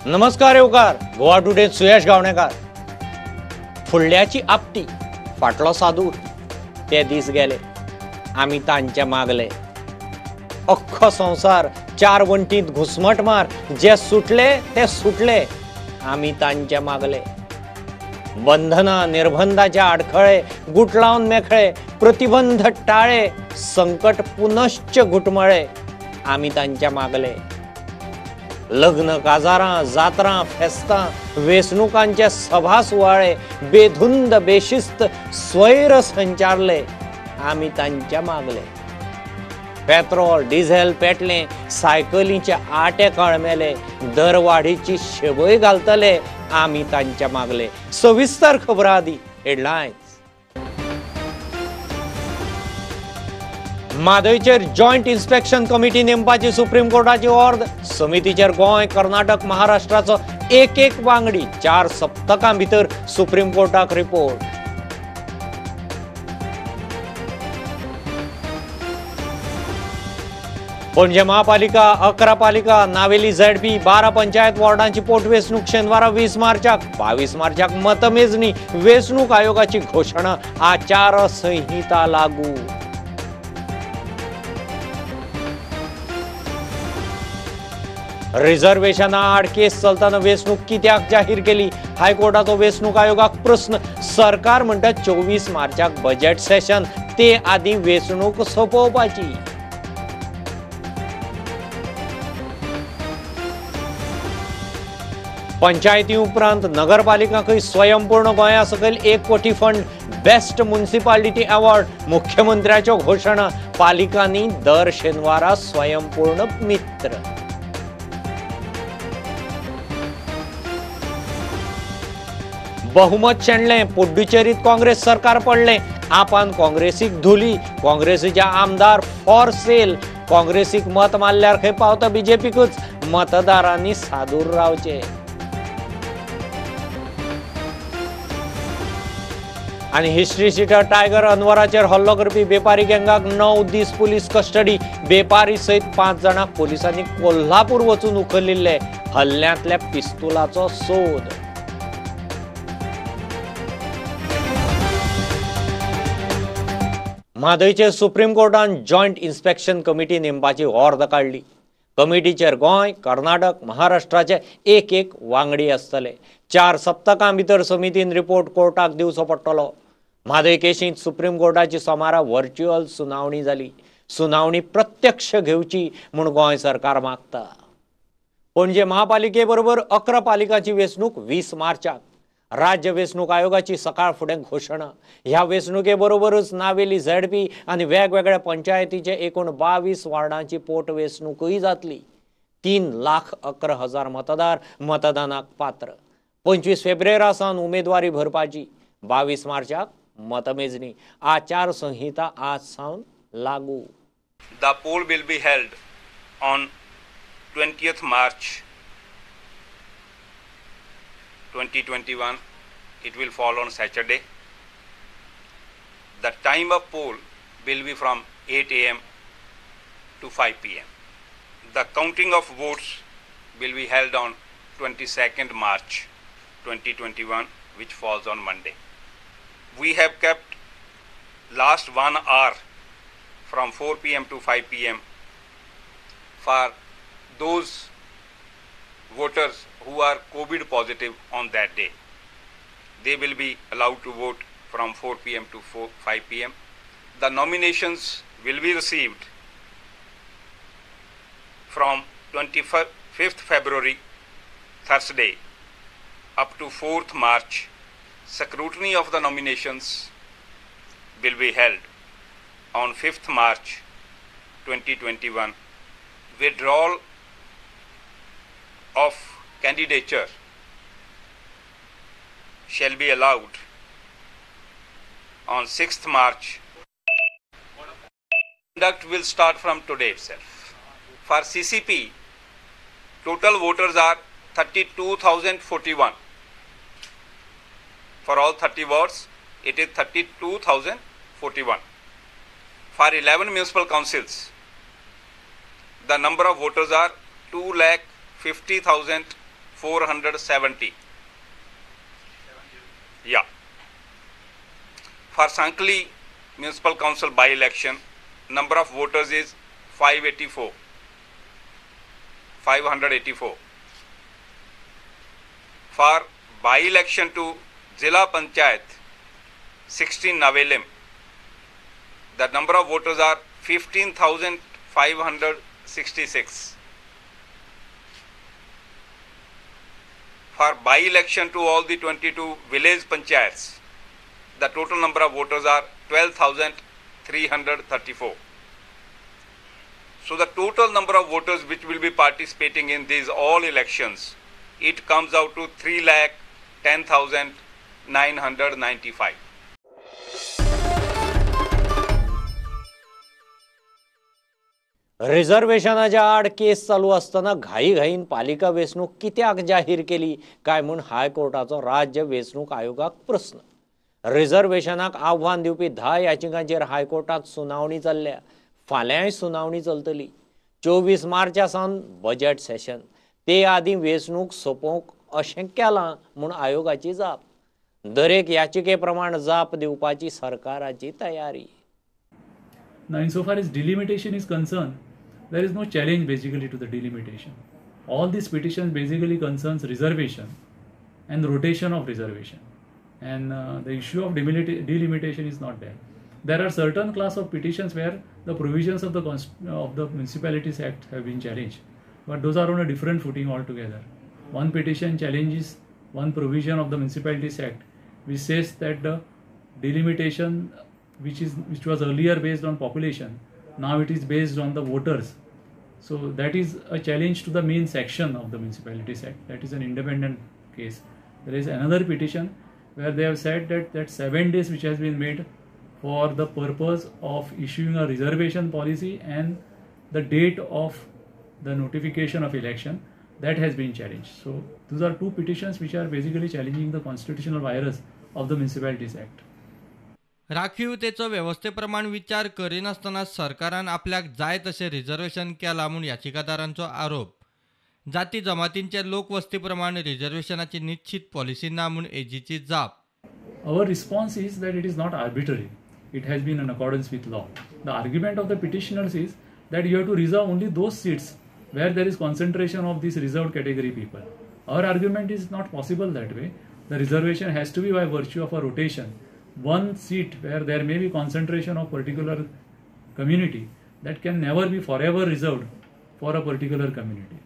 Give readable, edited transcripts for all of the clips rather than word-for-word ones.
नमस्कार येवकार गोवा टुडे सुयश गावणेकार। फुडल्याची आपटी फाटलो सादूर ते दीस गेले आमी तांचे मागले। अख्खो संवसार चार वण्टींत घुसमट मार जे सुटले ते सुटले आमी तांचे मागले। बंधना निर्बंधाचे आडखळे गुटलावन मेखळे प्रतिबंध टाळे संकट पुनश्च घुटमळे आमी तांचे मागले। लग्न काजारां जात्रां फेस्तां वेंचणुकांचे सभा सुवाळे बेधुंद बेशिस्त स्वैर संचारले आमी तांचे मागले। पेट्रोल डिझेल पेटले सायकलींचे आटे कळमेले दरवाडीची शेवय घालतले आमी तांचे मागले। सविस्तर खबर आदी हेडलायन्स। म्हादयचेर जॉयंट इन्स्पेक्शन कमिटी नेमपाची सुप्रीम कोर्टाची ऑर्द। समितीचेर गोंय कर्नाटक महाराष्ट्राचो एक एक वांगडी 4 सप्तकां भितर सुप्रीम कोर्टाक रिपोर्ट। पणजे महापालिका 11 पालिका नावेली झेडपी 12 पंचायत वॉर्डांची पोटवेंचणूक शेनवारा 20 मार्चाक 22 मार्चाक मतमेजणी। वेंचणूक आयोगाची घोशणा आचारसंहिता लागू। रिझर्वेशना आड केस चलतना वेंचणूक कित्याक जाहीर केली हायकोर्टाचो वेंचणूक आयोगाक प्रस्न। सरकार म्हणटा 24 मार्चाक बजेट सेशन ते आदी वेंचणूक सोंपोवपाची। पंचायती उपरांत नगरपालिकांकय स्वयंपूर्ण गोंया सकयल 1 कोटी फंड बेस्ट म्युनिसिपालिटी अवॉर्ड मुख्यमंत्र्याच्यो घोशणा। पालिकांनी दर शेनवारा स्वयंपूर्ण मित्र। बहुमत शेणलें पुडुचेरीत काँग्रेस सरकार पडलें आपान काँग्रेसीक धुली काँग्रेसीचे आमदार फॉर सेल काँग्रेसीक मत मारल्यार खंय पावता बीजेपीकूच मतदारांनी सादूर रावचे। आनी हिस्ट्री शिटर टायगर अनवराचेर हल्लो करपी बेपारी गँगाक 9 दीस पुलीस कस्टडी। बेपारी सयत 5 जाणांक पुलिसांनी कोल्हापूर वचून उखलिल्ले। हल्ल्यांतल्या पिस्तुलाचो सोद। म्हादयचेर सुप्रीम कोर्टान जॉयंट इन्स्पेक्शन कमिटी नेमपाची ऑर्द काडली। कमिटीचेर गोंय कर्नाटक महाराष्ट्राचे एक एक वांगडी आसतले। 4 सप्तकां भितर समितीन रिपोर्ट कोर्टाक दिवचो पडटलो। म्हादय केशींत सुप्रीम कोर्टाची सोमारा व्हर्च्युअल सुनावणी जाली। सुनावणी प्रत्यक्ष घेवची म्हूण गोंय सरकार मागता। पणजे महापालिके बरोबर 11 पालिकांची वेंचणूक 20 मार्चाक। राज्य वेंचणूक आयोगाची सकाळ फुडें घोशणा। ह्या वेंचणुके बरोबरच नावेली झेडपी आनी वेगवेगळ्या पंचायतीचे एकूण 22 वार्डांची पोटवेंचणूकय जातली। 3,11,000 मतदार मतदानाक पात्र। 25 फेब्रुवारी सावन उमेदवारी भरपाची। 22 मार्चाक मतमेजणी। आचारसंहिता आज सावन लागू। The poll will be held on 20th March 2021. It will fall on Saturday. The time of poll will be from 8 a.m. to 5 p.m. The counting of votes will be held on 22nd March 2021, which falls on Monday. We have kept last 1 hour from 4 p.m. to 5 p.m. for those voters who are COVID positive on that day. They will be allowed to vote from 4 p.m. to 5 p.m. The nominations will be received from 25th February, Thursday, up to 4th March. Scrutiny of the nominations will be held on 5th March 2021. Withdrawal of candidature shall be allowed on 6th March. Conduct will start from today itself. For CCP, total voters are 32,041. For all 30 wards, it is 32,041. For 11 municipal councils, the number of voters are 2,50,000. 470. Yeah. For Sankhali Municipal Council by-election, number of voters is 584. 584. For by-election to Zilla Panchayat 16 Navelim, the number of voters are 15,566. For by-election to all the 22 village panchayats, the total number of voters are 12,334. So the total number of voters which will be participating in these all elections, it comes out to 3,10,995. रिझर्वेशनाच्या आड केस चालू आसतना घाईघाईन पालिका वेंचणूक कित्याक जाहीर केली काय म्हूण हायकोर्टाचो राज्य वेंचणूक आयोगाक प्रस्न. रिझर्वेशनाक आव्हान दिवपी 10 याचिकांचेर हायकोर्टांत सुनावणी चल्ल्या. फाल्यांय सुनावणी चलतली. 24 मार्चा सावन बजेट सेशन, ते आदीं वेंचणूक सोंपोवंक अशें केलां म्हूण आयोगाची जाप. दरेक याचिके प्रमाण जाप दिवपाची सरकाराची तयारी. Now, insofar as delimitation is concerned, there is no challenge basically to the delimitation. All these petitions basically concerns reservation and rotation of reservation, and the issue of delimitation is not there. There are certain class of petitions where the provisions of the Municipalities Act have been challenged, but those are on a different footing altogether. One petition challenges one provision of the Municipalities Act, which says that the delimitation, which was earlier based on population, now it is based on the voters. So that is a challenge to the main section of the Municipalities Act. That is an independent case. There is another petition where they have said that 7 days which has been made for the purpose of issuing a reservation policy and the date of the notification of election, that has been challenged. So those are two petitions which are basically challenging the constitutional virus of the Municipalities Act. राखीवतेचो वेवस्थेप्रमाण विचार करिनासतना सरकारान आपल्याक जाय तशें reservation केलां म्हूण याचिकादारांचो आरोप. जाती जमातींचे लोकवस्तीप्रमाण रिझर्वेशनाची निश्चित पॉलिसी ना म्हूण एजीची जाप. Our response is that it is not arbitrary. It has been in accordance with law. The argument of the petitioners is that you have to reserve only those seats where there is concentration of these reserved category people. Our argument is not possible that way. The reservation has to be by virtue of a rotation. One seat where there may be concentration of particular community, that can never be forever reserved for a particular community.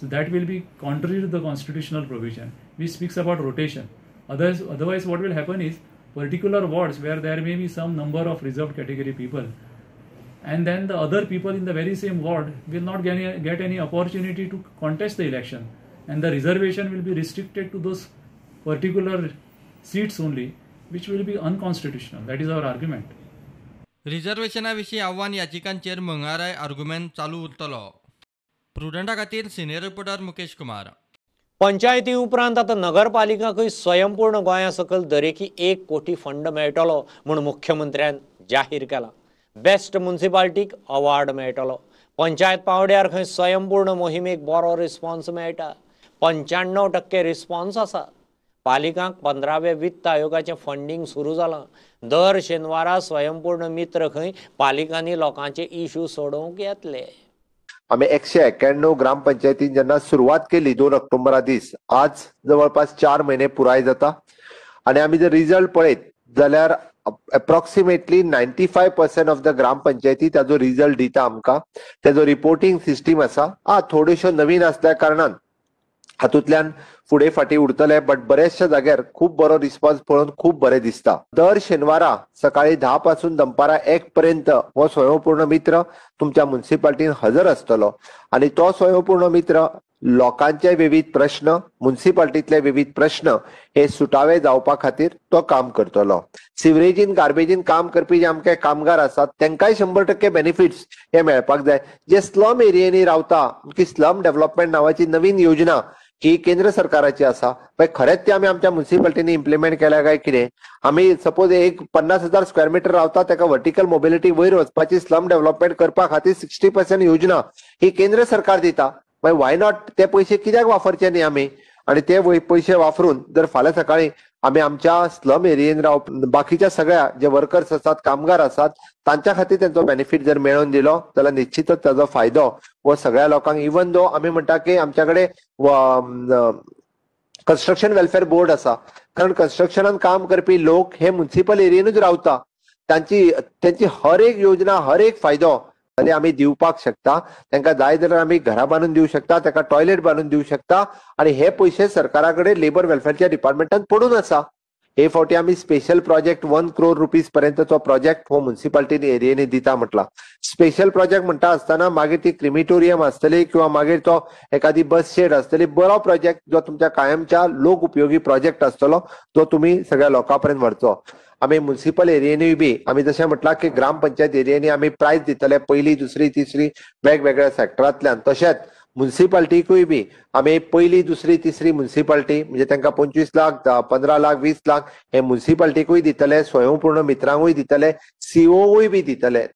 So that will be contrary to the constitutional provision which speaks about rotation. Otherwise what will happen is particular wards where there may be some number of reserved category people, and then the other people in the very same ward will not get any opportunity to contest the election, and the reservation will be restricted to those particular seats only, which will be unconstitutional. That is our argument. रिझर्वेशना विशीं आव्हान याचिकांचेर मंगळाराय argument चालू उरतलो. प्रुडंटा खातीर senior reporter Mukesh Kumar. पंचायती उपरांत आतां नगरपालिकांकूय स्वयंपूर्ण गोंया सकयल दरेकी 1 कोटी फंड मेळटलो म्हूण मुख्यमंत्र्यान जाहीर केलां. बेस्ट म्युनिसिपालिटीक अवॉर्ड मेळटलो. पंचायत पावंड्यार खंय स्वयंपूर्ण मोहिमेक बरो रिस्पॉन्स मेळटा. 95% रिस्पॉन्स आसा. पालिकांक 15व्या वित्त आयोगाचें फंडींग सुरू जालां. दर शेनवारा स्वयंपूर्ण मित्र खंय पालिकांनी लोकांचे इशू सोडोवंक येतले. आमी 191 ग्रामपंचायतीन जेन्ना सुरवात केली 2 ऑक्टोबरा दीस, आज जवळपास 4 म्हयने पुराय जाता आनी आमी जर रिजल्ट पळयत जाल्यार एप्रॉक्सिमेटली 95% ऑफ the ग्रामपंचायती ताजो रिजल्ट दिता आमकां. ताजो रिपोर्टींग सिस्टीम आसा. थोड्योश्यो नवीन आसल्या कारणान हातूंतल्यान फुडें फाटीं उरतले, बट बऱ्याचशा जाग्यार खूब बरो रिस्पॉन्स पळोवन खूब बरें दिसता. दर शेनवारा सकाळी 10 पासून दनपारां 1 पर्यंत हो स्वयंपूर्ण मित्र तुमच्या म्युनिसिपालिटीन हजर आसतलो आनी तो स्वयंपूर्ण मित्र लोकांचे विविध प्रश्न, म्युनिसिपालिटीतले विविध प्रश्न हे सुटावे जावपा खातीर तो काम करतलो. सिवरेजीन गार्बेजीन काम करपी जे आमचे कामगार आसात तांकांय 100% बेनिफिट्स हे मेळपाक जाय. जे स्लम एरियांनी रावता, की स्लम डेव्हलपमेंट नावाची नवीन योजना ही केंद्र सरकाराची आसा, पळय खरेंच ती आमी आमच्या म्युनिसिपालिटींनी इम्प्लिमेंट केल्या काय कितें. आमी सपोज एक 50,000 स्क्वेअर मिटर रावता, ताका वर्टिकल मोबिलिटी वयर वचपाची स्लम डेव्हलपमेंट करपा खातीर 60% योजना ही केंद्र सरकार दिता. मागीर why not ते पयशे कित्याक वापरचे न्ही आमी? आणि ते पयशे वापरून जर फाल्यां सकाळी आमी आमच्या स्लम एरियेन राव बाकीच्या सगळ्या जे वर्कर्स आसात, कामगार आसात तांच्या खातीर तेंचो बेनिफीट जर मेळोवन दिलो जाल्यार निश्चितच ताजो फायदो हो सगळ्या लोकांक. इवन दो आमी म्हणटा की आमच्या कडेन कन्स्ट्रक्शन वेलफेअर बोर्ड आसा, कारण कन्स्ट्रक्शनान काम करपी लोक हे म्युनिसिपल एरियेनूच रावता, तांची हर एक योजना हर एक फायदो आमी दिवपाक शकता. तांकां जाय जाल्यार आमी घरां बांदून दिवं शकता, तांकां टॉयलेट बांदून दिवं शकता आनी हे पयशे सरकारा कडेन लेबर वेलफेअरच्या डिपार्टमेंटान पडून आसा. हे फावटी आमी स्पेशल प्रोजेक्ट 1 करोड रुपीज पर्यंतचो प्रोजेक्ट हो म्युनिसिपालिटी एरियेनी दिता म्हटला. स्पेशल प्रोजेक्ट म्हणटा आसतना मागीर ती क्रिमिटोरियम आसतली किंवा मागीर तो एखादी बस शेड आसतली, बरो प्रोजेक्ट जो तुमच्या कायमच्या लोक उपयोगी प्रोजेक्ट आसतलो तो तुमी सगळ्या लोकां पर्यंत व्हरचो. आमी म्युनिसिपल एरियेनी बी आमी जशें म्हटलां की ग्रामपंचायत एरियेनी आमी प्रायज दितले पयली, दुसरी, तिसरी वेगवेगळ्या सेक्टरांतल्यान. तशेंच म्युनिसिपालिटीकूय बी आमी पयली, दुसरी, तिसरी म्युनिसिपालिटी म्हणजे तांकां 25 लाख, 15 लाख, 20 लाख हे म्युनिसिपालिटीकूय दितले, स्वयंपूर्ण मित्रांकूय दितले, सीओय बी दितले.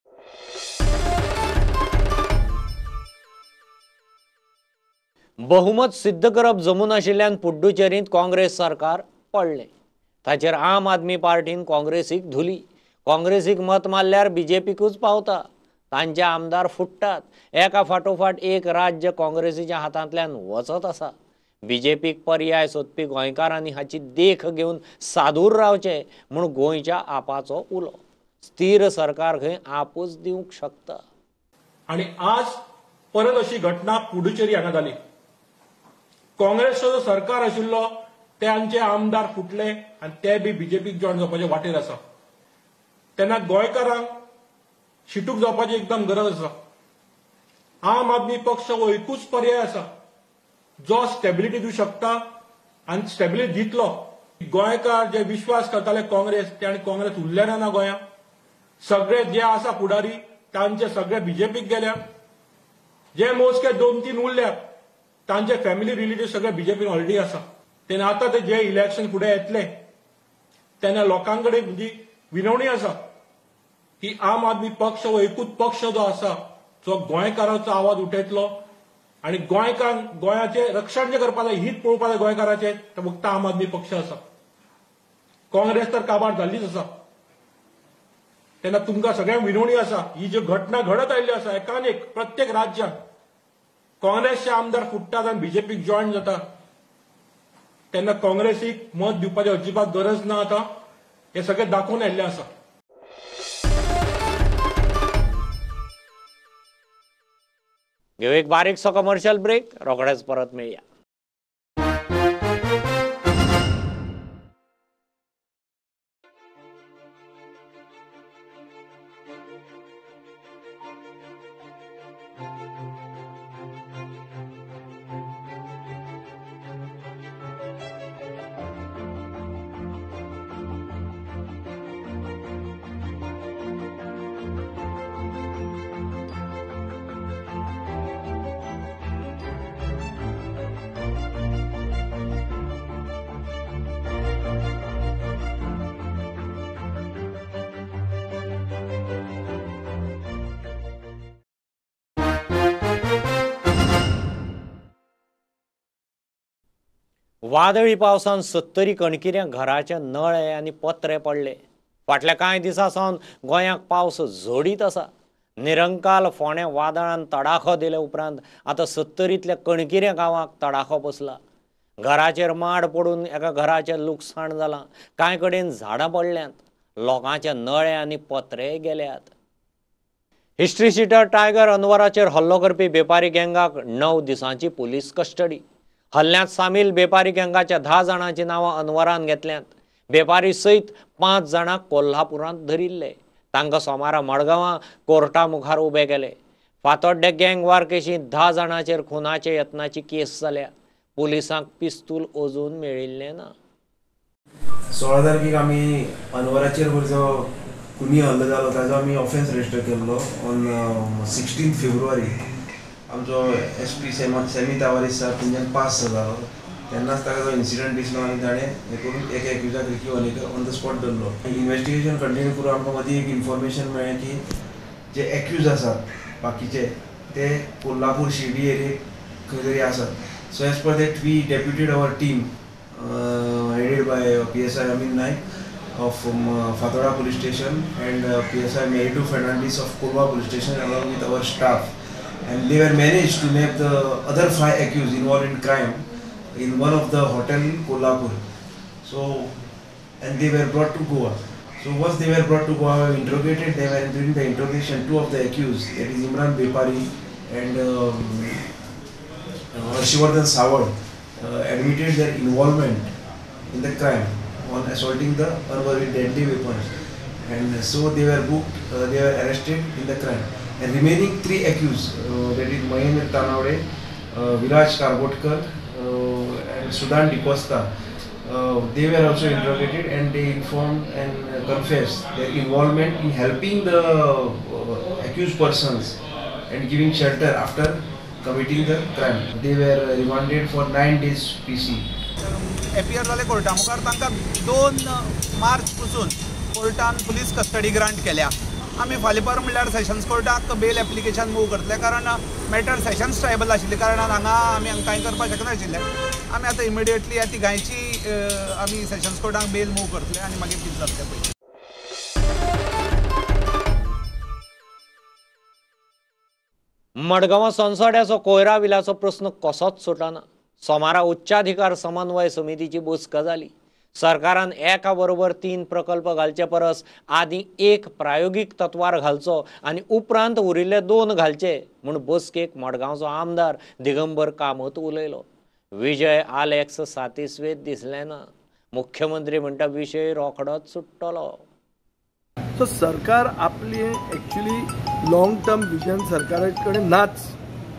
बहुमत सिद्ध करप जमूं नाशिल्ल्यान पुडुचेरींत काँग्रेस सरकार पडलें. ताचेर आम आदमी पार्टीन काँग्रेसीक धुली. काँग्रेसीक मत मारल्यार बीजेपीकूच पावता, तांचे आमदार फुट्टात. एका फाटोफाट एक राज्य काँग्रेसीच्या हातांतल्यान वचत आसा. बीजेपीक पर्याय सोदपी गोंयकारांनी हाची देख घेवन सादूर रावचें म्हूण गोंयच्या आपाचो उलो. स्थिर सरकार खंय आपूच दिवंक शकता. आनी आज परत अशी घटना पुडुचेरी हांगा जाली. काँग्रेसचो जो सरकार आशिल्लो ते आमचे आमदार फुटले आनी ते बी बीजेपीक जॉयन जावपाचे वाटेर आसा. तेन्ना गोंयकारांक शिटूक जावपाची एकदम गरज आसा. आम आदमी पक्ष हो एकूच पर्याय आसा जो स्टेबिलिटी दिवं शकता आनी स्टेबिलिटी दितलो. गोंयकार जे विश्वास करताले काँग्रेस ते आनी काँग्रेस उरले ना गोंयांत. सगळे जे आसा फुडारी तांचे सगळे बीजेपीक गेल्या, जे मोजके 2-3 उरल्या तांचे फॅमिली रिलेटीव सगळे बीजेपीन ऑलरेडी आसा. तेन्ना आतां ते जे इलेक्शन फुडें येतले तेन्ना लोकां कडेन म्हजी विनवणी आसा की आम आदमी पक्ष हो एकूच पक्ष जो आसा जो गोंयकाराचो आवाज उठयतलो आनी गोंयकारांक गोंयाचें रक्षण जें करपाक जाय, हित पळोवपाक जाय गोंयकाराचें, तो फक्त आम आदमी पक्ष आसा. काँग्रेस तर काबार जाल्लीच आसा. तेन्ना तुमकां सगळ्यांक विनवणी आसा, ही ज्यो घटना घडत आयिल्ल्यो आसा एकान एक प्रत्येक राज्यांत काँग्रेसचे आमदार फुट्टात आनी बीजेपीक जॉयन जाता, तेन्ना काँग्रेसीक मत दिवपाची अजिबात गरज ना. आतां हें सगळें दाखोवन आयिल्लें आसा. घेऊ एक बारीकसो कमर्शियल ब्रेक, रोखडेच परत मेळया. वादळी पावसान 70 कणकिऱ्या घराचे नळे आनी पत्रे पडले. फाटल्या कांय दिसां सावन गोंयाक पावस झडीत आसा. निरंकाल फोंडें वादळान तडाखो दिले उपरांत आतां 70तल्या कणकिऱ्या गांवाक तडाखो बसला. घराचेर माड पडून एका घराचें लुकसाण जालां. कांय कडेन झाडां पडल्यांत. लोकांचे नळे आनी पत्रे गेल्यात. हिस्ट्री शिटर टायगर अनवराचेर हल्लो करपी बेपारी गँगाक 9 दिसांची पुलीस कस्टडी. हल्ल्यांत सामील बेपारी गँगाच्या 10 जाणांची नांवां अनवरान घेतल्यांत. बेपारी सयत 5 जाणांक कोल्हापुरांत धरिल्ले. तांकां सोमारा मडगांवां कोर्टा मुखार उबे केले. फातोड्डे गँग वार केशींत 10 जाणांचेर खुनाच्या यत्नाची केस जाल्या. पुलिसांक पिस्तूल अजून मेळिल्लें ना. 16 तारखेक आमी अनवराचेर जो खुनी हल्लो जालो ताजो आमी ऑफेन्स रजिस्टर केल्लो ऑन 16 फेब्रुवारी. आमचो एस पी सॅमी तावारीस सर तेंच्यान पास जालो तेन्नाच ताका तो इन्सिडंट दिसलो आनी ताणें हें करून एक एक्युजाक Ricky Walekar on the spot धरलो. इन्वेस्टिगेशन कंटिन्यू करून आमकां मदीं एक इन्फॉर्मेशन मेळ्ळें की जे एक्यूज आसात बाकीचे ते कोल्हापूर शिर्डी एरियेक खंय तरी आसात. So as per that we deputed our team headed by PSI Amin Naik of Fatorda Police Station and PSI Meritu Fernandez of Kolwa Police Station along with our staff, and they were managed to nab the other 5 accused involved in crime in one of the hotel in Kolhapur. So, and they were brought to Goa. So once they were brought to Goa, we interrogated them, and during the interrogation, 2 of the accused, that is Imran Bepari and Harshivardhan Sawad, admitted their involvement in the crime on assaulting the Anwar with deadly weapons, and so they were booked, they were arrested in the crime. And remaining 3 accused, that is Mahendra Tanawade, Viraj Karbotkar and Sudan D'Costa, they were also interrogated and they informed and confessed their involvement in helping the accused persons and giving shelter after committing the crime. They were remanded for 9 days PC. Appear जाले Carta मुखार तांकां 2 मार्च पसून कोर्टान police custody grant केल्या. आमी फाल्यां पर म्हणल्यार sessions कोर्टाक बेल application move करतले, कारण मॅटर सेशन्स ट्रायबल आशिल्ले कारणान हांगा आमी कांय करपाक शकनाशिल्ले. आमी आतां इमिडिएटली ह्या तिगांयची आमी सेशन्स कोर्टाक बेल मूव करतले आनी मागीर कितें जातलें पळय. मडगांवां सोनसड्याचो कोयरा विलाचो प्रस्न कसोच सुटना. सोमारा उच्चाधिकार समन्वय समितीची बसका जाली. सरकारान एका बरोबर 3 प्रकल्प घालचे परस आदी एक प्रायोगीक तत्वार घालचो आनी उपरांत उरिल्ले 2 घालचे म्हूण बसकेक मडगांवचो आमदार दिगंबर कामत उलयलो. विजय आलेक्स सातिस्वेत दिसले ना. मुख्यमंत्री म्हणटा विशय रोखडोच सुट्टलो. सो सरकार आपली एक्चुअली लॉंग टर्म विजन सरकारा कडेन नाच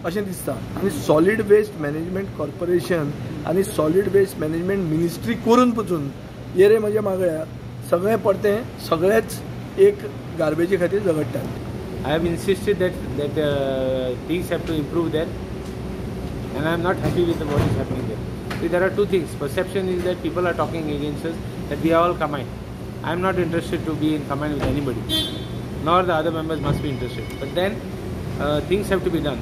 अशें दिसता. आनी सॉलीड वेस्ट मॅनेजमेंट कॉर्पोरेशन आनी सॉलीड वेस्ट मॅनेजमेंट मिनिस्ट्री करून पसून येरे म्हज्या मागळ्या सगळें परतें सगळेच एक गार्बेजी खातीर झगडटात. I have insisted that things have to improve there and I am not happy with what is happening there. There are 2 things. Perception is that people are talking against us, that we are all combined. I am not interested to be in command with anybody, nor the other members must be interested. But then things have to be done.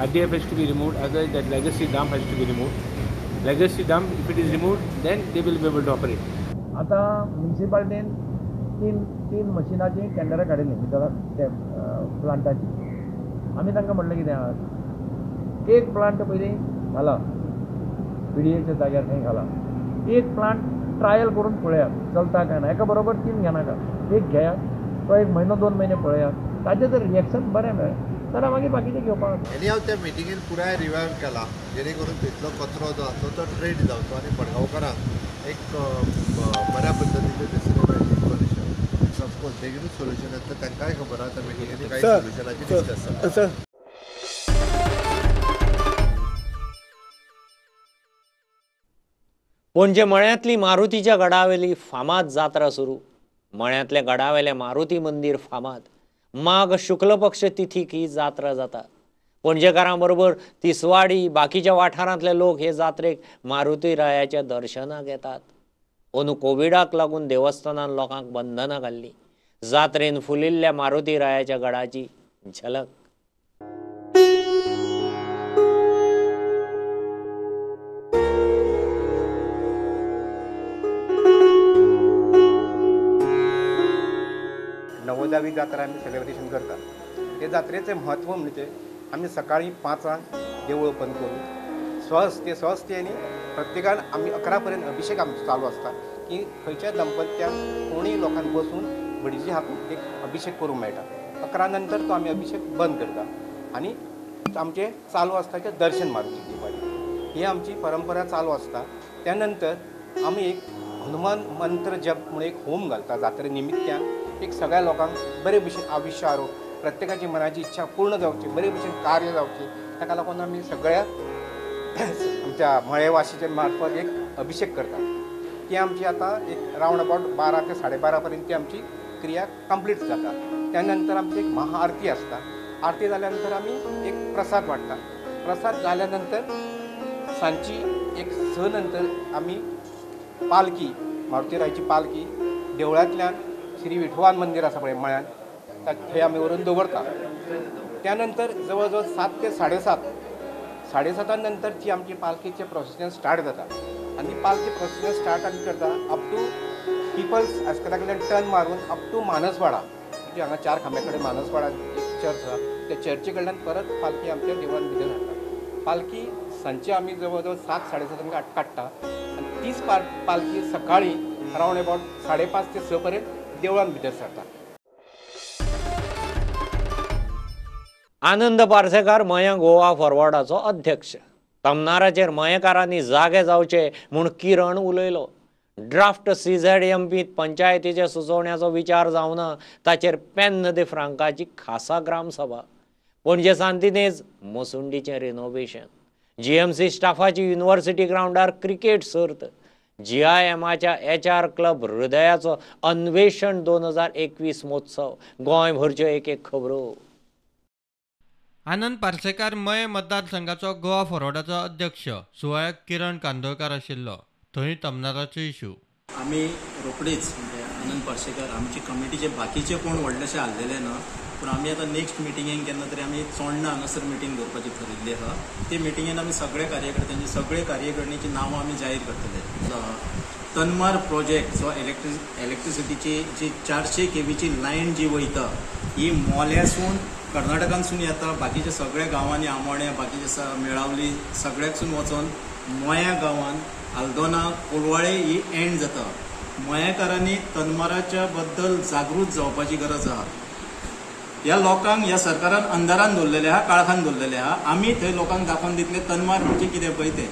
RDF has to be removed, otherwise that legacy dump has to be removed. Legacy dump, if it is removed, then they will be able to operate. आता म्युनिसिपालिटीन तीन मशिनाची टेंडरां काडिल्लीं भितर प्लांटाची. आमी तांकां म्हणलें कितें आहा, एक plant पयलीं घाला पीडीएच्या जाग्यार थंय घाला, एक प्लांट ट्रायल करून पळयात चलता काय ना. एका बरोबर 3 घेनाका, एक घेयात, तो 1 म्हयनो 2 म्हयने पळयात, ताचें जर रिएक्शन बरें मेळ्ळें जाल्यार मागीर बाकीचें घेवपाक. आनी हांव त्या मिटिंगेन पुराय रिवायव केला जेणे करून थंयतलो कचरो जो आसा तो ट्रेड जावचो आनी मडगांवकारांक एक बऱ्या पद्दतीचें दिसलें मेळटलें सोल्युशन. ऑफकोर्स बेगीनूच सोल्युशन येतलें, तांकांय खबर आसा त्या मिटिंगेन कांय सोल्युशनाची डिस्कस जाता. पणजे मळ्यांतली मारुतीच्या गडावेली फामाद जात्रा सुरू. मळ्यांतल्या गडावेलें मारुती मंदीर फामाद. माघ शुक्ल पक्ष तिथीक ही जात्रा जाता. पणजेकारां बरोबर तिसवाडी बाकीच्या वाठारांतले लोक हे जात्रेक मारुती रायाच्या दर्शनाक येतात. अंदू कोविडाक लागून देवस्थानान लोकांक बंधनां घाल्लीं. जात्रेन फुलिल्ल्या मारुती रायाच्या गडाची झलक. नवदावी जात्रा आमी सेलिब्रेशन करतात. हे जात्रेचें म्हत्व म्हणजे आमी सकाळीं 5 देवूळ ओपन करून सहज ते आनी प्रत्येकान आमी 11 पर्यंत अभिशेक आमचो चालू आसता की खंयच्या दंपत्यांक कोणूय लोकांक बसून भडीजी हातून एक अभिशेक करूंक मेळटा. 11 नंतर तो आमी अभिशेक बंद करता आनी आमचें चालू आसता तें दर्शन मारुती दिवपाचें. ही आमची परंपरा चालू आसता. त्या नंतर आमी एक हनुमान मंत्र जप म्हणून एक होम घालता जात्रे निमित्त्यान. एक सगळ्या लोकांक बरे भशेन आयुश्य आरोग्य, प्रत्येकाची मनाची इच्छा पूर्ण जावची, बरे भशेन कार्य जावचें, ताका लागून आमी सगळ्या आमच्या मळेवाशीच्या मार्फत एक अभिशेक करता. ती आमची आतां एक रावंड अबावट 12 ते 12:30 पर्यंत ती आमची क्रिया कंप्लीट जाता. त्या नंतर आमची एक महाआरती आसता. आरती जाल्या नंतर आमी एक प्रसाद वांट्टा. प्रसाद जाल्या नंतर सांजची एक 6 नंतर आमी पालखी, मारुतीरायची पालखी देवळांतल्यान श्री विठोबान मंदीर आसा पळय मळ्यान, थंय आमी व्हरून दवरता. त्या नंतर जवळ जवळ 7 ते 7:30 7:30 नंतरची आमची पालखीचें प्रोसेशन स्टार्ट जाता आनी पालखी प्रोसेशन स्टार्ट आमी करता अप टू पिपल्स हायस्कुला कडल्यान टर्न मारून अप टू मानसवाडा, म्हणजे हांगा 4 खांब्या कडेन मानसवाडा एक चर्च आसा, त्या चर्ची कडल्यान परत पालखी आमच्या देवळान भितर हाडटा. पालखी सांजची आमी जवळ जवळ 7 साडेसातांक काडटा आनी तीच पालखी सकाळी अरावंड अबाउट 5:30 ते 6 पर्यंत देवळान भितर सरता. आनंद पार्सेकार मयें गोवा फॉरवर्डाचो अध्यक्ष. तमनाराचेर मयेकारांनी जागे जावचे म्हूण किरण उलयलो. ड्राफ्ट CZMP पंचायतीच्या सुचोवण्याचो विचार जावना ताचेर पेन्न दे फ्रांकाची खासा ग्रामसभा. पणजे सांतिनेज मसुंडीचें रिनोवेशन, GMC स्टाफाची युनिव्हर्सिटी ग्रावंडार क्रिकेट सर्त, GIMच्या HR club हृदयाचो अन्वेषण 2021 महोत्सव, गोंयभरच्यो एक एक खबरो. आनंद पार्सेकार मये मतदारसंघाचो गोवा फॉरवर्डाचो अध्यक्ष. सुवाळ्याक किरण कांदोळकार आशिल्लो. थंय तमनाराचो इशू. आमी रोखडीच म्हणजे आनंद पार्सेकार आमची कमिटीचे बाकीचे कोण व्हडलेशे हाल्लेले ना, पूण आमी आतां नेक्स्ट मिटिंगेक केन्ना तरी आमी चोडणा हांगासर मिटींग दवरपाची थरिल्ली आसा. ते मिटिंगेन आमी सगळे कार्यकर्त्यांची सगळे कार्यकारिणीची नांवां आमी जाहीर करतले. तन्मार प्रोजेक्ट जो इलेक्ट्रिसिटीची जी 400 kVची लायन जी वयता ही मोल्यासून कर्नाटकांतसून येता, बाकीच्या सगळ्या गांवांनी आमोण्या बाकीचे मेळावली सगळ्याकसून वचोन मोया गांवान आल्दोना कोलवाळे ही एंड जाता. मयेकारांनी तन्माराच्या बद्दल जागृत जावपाची गरज आसा. ह्या लोकांक ह्या सरकारान अंधारान दवरलेले आहा, काळखान दवरलेले आहा. आमी थंय लोकांक दाखोवन दितले तन्मार म्हणजे कितें पळय तें.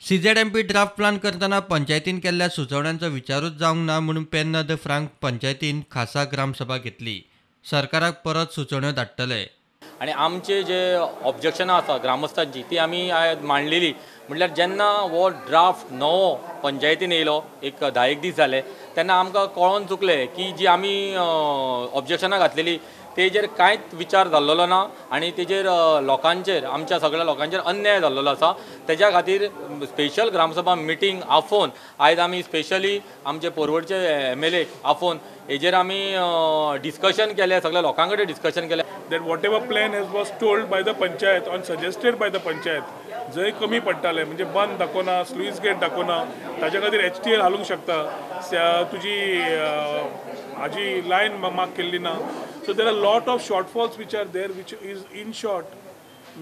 CZMP draft plan करतना पंचायतीन केल्ल्या सुचोवण्यांचो विचारूच जावंक ना म्हणून पेन्ना the Frank पंचायतीन खासा ग्रामसभा घेतली. सरकाराक परत सुचोवण्यो धाडटले. आनी आमचे जे ऑब्जेक्शनां आसा ग्रामस्थांची ती आमी मांडलेली. म्हटल्यार जेन्ना हो ड्राफ्ट नवो पंचायतीन येयलो एक 10 दीस जाले तेन्ना आमकां कळोन चुकलें की जी आमी ऑब्जेक्शनां घातलेली तेजेर कांयच विचार जाल्लो ना आनी तेजेर लोकांचेर आमच्या सगळ्या लोकांचेर अन्याय जाल्लो आसा. तेज्या खातीर स्पेशल ग्रामसभा मिटींग आफोवन आयज आमी स्पेशली आमचे पोरवडचे MLA आफोवन हेजेर आमी डिस्कशन केलें, सगळ्या लोकां कडेन डिस्कशन केलें. That whatever plan has was told by the panchayat on suggested by the panchayat जंय कमी पडटाले म्हणजे बंद दाखोवना, स्लुईस गेट दाखोवना, ताच्या खातीर HTL हालूंक शकता, तुजी हाजी लायन मार्क केल्ली ना. So there are lot of shortfalls which are there, which is in short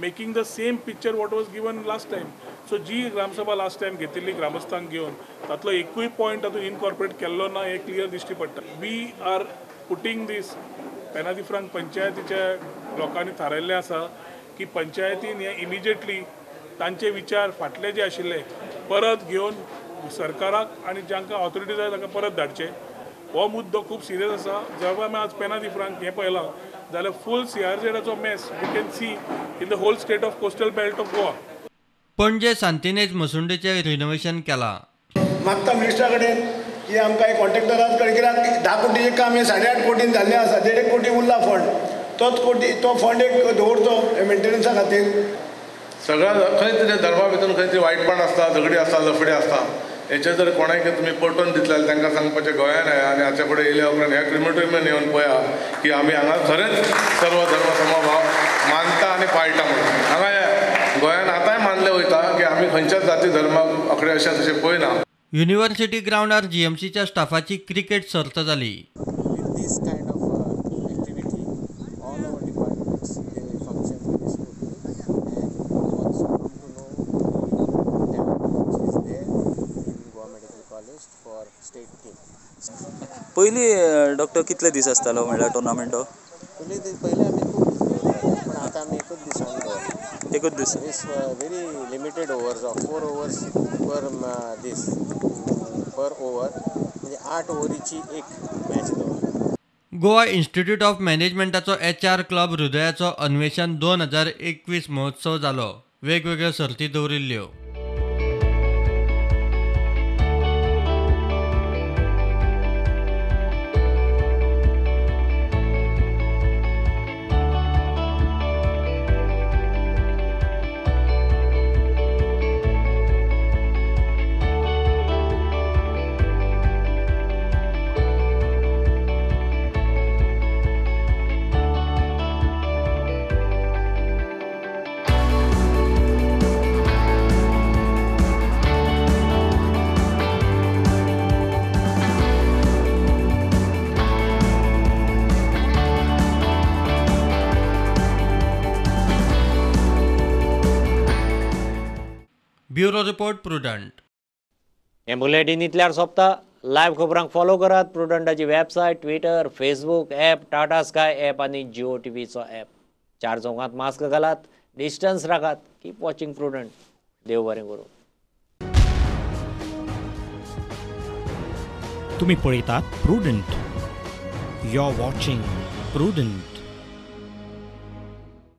making the same picture what was given last time. So ji Gram Sabha last time घेतिल्ली ग्रामस्थांक घेवन तातलो एकूय point तातूंत incorporate केल्लो ना हें क्लियर दिश्टी पडटा. We are putting this Penha de Franca पंचायतीच्या लोकांनी थारायल्लें आसा की पंचायतीन हें इमिजिएटली तांचे विचार फाटले जे आशिल्ले परत घेवन सरकाराक आनी जांकां ऑथॉरिटी जाय तांकां परत धाडचे. हो मुद्दो खूब सिरियस आसा. जेव्हा आमी आज पेना दी फ्रांक हें पळयलां जाल्यार फूल CRZाचो mess we can see in the whole state of coastal belt of Goa. Panaji Santa Inez मसुंडेचें रिनोवेशन केलां. मागता मिनिस्टरा कडेन की आमकां कॉन्ट्रॅक्टराक कडेन कित्याक 10 कोटीचें काम हें 8.5 कोटीन जाल्लें आसा, 1.5 कोटी उरला फंड, तोच कोटी तो फंड एक दवरचो मेंटेनन्सा खातीर. सगळ्या खंय तरी धर्मा भितर खंय तरी वायटपण आसता, झगडी आसता, लफडी आसता. हेचेर जर कोणाक तुमी पटोवन दितले जाल्यार तांकां सांगपाचें गोंयान येया आनी हाचे फुडें येयल्या उपरांत ह्या क्रिमेटोरियमान येवन पळया की आमी हांगा खरेंच सर्व धर्म समभाव मानता आनी पाळटा म्हणून. हांगा गोंयान आतांय मानलें वयता की आमी खंयच्याच जाती धर्माक आकडे अशें तशें पळयना. युनिव्हर्सिटी ग्रावंडार GMCच्या स्टाफाची क्रिकेट सर्त जाली. पयलीं डॉक्टर कितले दीस आसतालो म्हणल्यार टुर्नामेंटो? पयलीं आमी खूब दीस दवरताले, पूण आतां आमी एकूच दिसान दवरला. एकूच दीस. It's very limited overs of 4 overs per दीस पर ओवर, म्हणजे 8 ओव्हरीची एक मॅच दवरला. गोवा इन्स्टिट्यूट ऑफ मॅनेजमेंटाचो HR club हृदयाचो अन्वेषण 2021 महोत्सव जालो. वेगवेगळ्यो सर्ती दवरिल्ल्यो. Bureau report, Prudent. हें बुलेटीन इतल्यार सोंपता. लायव्ह खबरांक फॉलो करात प्रुडंटाची website, Twitter, Facebook app, Tata Sky app आनी जिओ टीव्हीचो ॲप. चार चौकांत मास्क घालात, डिस्टन्स राखात. Keep watching Prudent. देव बरें करूं. तुम्ही पळयतात Prudent. You are watching Prudent.